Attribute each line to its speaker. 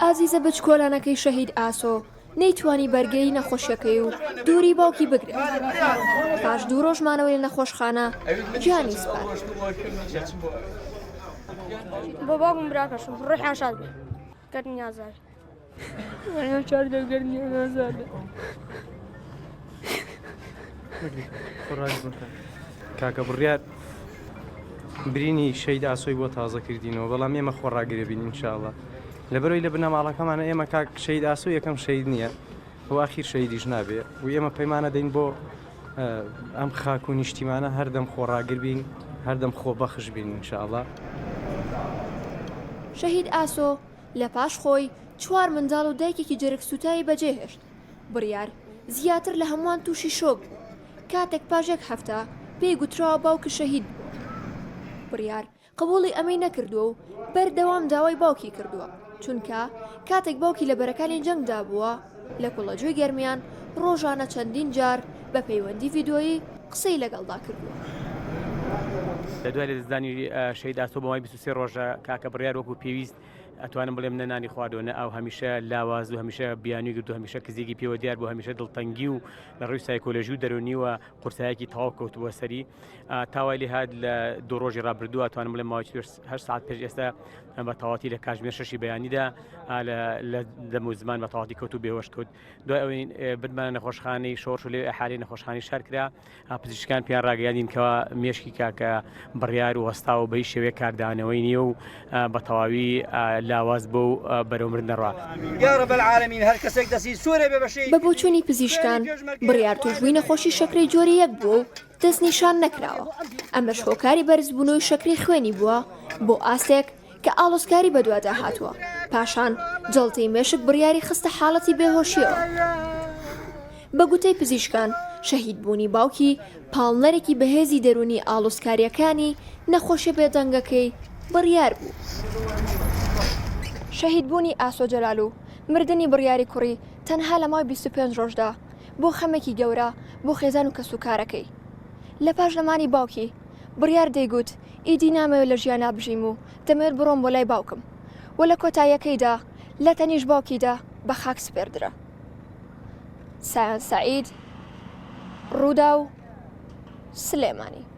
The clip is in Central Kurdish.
Speaker 1: ئازیزە بچکۆلانەکەی شەهید ئاسۆ نەیتوانی بەرگەی نەخۆشیەکەی و دووری باوکی بگرێت. پاش دوو ڕۆژ مانەوەی لە نەخۆشخانە گیانی سپارد.
Speaker 2: بۆ باوکم براکەشم ڕۆحیان شاد بێ گەردنی ئازار ڕۆحیان شاد بێ گەردنیان ئازار بێ.
Speaker 3: کاکە بڕیار برینی شەید ئاسۆی بۆ تازە کردینەوە بەڵام ئێمە خۆڕاگرە بین ئینشاءاللە لەبەرەوەی لە بنەماڵەکەمانە ئێمە کاک شەید ئاسۆ یەکەم شەید نییە و ئاخیر شەیدیش نابێ و ئێمە پەیمانە دەین بۆ ئەم خاک و نیشتیمانە هەردەم خۆڕاگر بین هەردەم خۆبەخش بین ئینشاءاللە.
Speaker 1: شەهید ئاسۆ لە پاش خۆی چوار منداڵ و دایکێکی جەرگ سووتاوی بەجێهێشت، بڕیار زیاتر لە هەمووان تووشی شۆک بوو کاتێک پاش یەک هەفتە پێی گوتراوە باوکی شەهید بووە. بڕیار قبوڵی ئەمەی نەکردووە و بەردەوام داوای باوکی کردووە، چونکە کاتێک باوکی لە بەرەکانی جەنگدا بووە لە کوڵەجۆی گەرمیان ڕۆژانە چەندین جار بە پەیوەندی ڤیدۆیی قسەی لەگەڵدا کردووە.
Speaker 4: لە دوای لەدەستدانی شەهید ئاسۆ بۆ ماوەی 23 ڕۆژە کاکە بڕیار وەکو پێویست ئەتوانم بڵێم نە نانی خواردووە نە ئاو هەمیشە لاواز و هەمیشە بیانوی گرتو هەمیشە کزێکی پێوە دیار بوو هەمیشە دڵتەنگی و لە ڕووی سایکۆلۆژی و دەرونیوە قورسایەکی تەواو کەوتبووە سەری تا وای لێهات لە دوو ڕۆژی ڕابردووە توانم بڵێم ماوەی 48 ساعت پێش ئێستا بە تەواتی لە کاتژمێر شەشی بەیانیدا لە دەم و زمان بە تەواتی کەوت و بێهۆش کەوت دوای ئەوەی بردمانە نەخۆشخانەی شۆڕش و لێ ئەحالی نەخۆشخانەی شار کرا پزیشکان پێیان ڕاگەیاندین کەوا مێشکی کاکە بڕیار و وەستا و بە هیچ شێوەیەک کاردانەوەی نییە و بە تەواوی لاواز بۆ و بەرەو مردن دەڕوا.
Speaker 1: بە بۆچوونی پزیشکان، بڕیار تووشبووی نەخۆشی شەکرەی جۆری یەک بووە و دەستنیشان نەکراوە، ئەمەش هۆکاری بەرزبوونەوەی شەکرەی خوێنی بووە بۆ ئاستێک کە ئاڵۆزکاری بەدوادا هاتووە، پاشان جەڵتەی مێشک بڕیاری خستە حاڵەتی بێهۆشییەوە. بە گوتەی پزیشکان، شەهیدبوونی باوکی پاڵنەرێکی بەهێزی دەروونی ئاڵۆزکارییەکانی نەخۆشیە بێدەنگەکەی بڕیار بوو. شەهیدبوونی ئاسۆ جەلال و مردنی بڕیاری کوڕی تەنها لە ماوەی 25 ڕۆژدا بووە خەمێکی گەورە بۆ خێزان و کەسوکارەکەی. لە پاش نەمانی باوکی، بڕیار دەیگوت ئیدی نامەوێت لە ژیانا بژیم و دەمەوێت بڕۆم بۆ لای باوکم و لە کۆتاییەکەیدا لە تەنیشت باوکیدا بە خاک سپێردرا. سایان سەعید، رووداو، سلێمانی.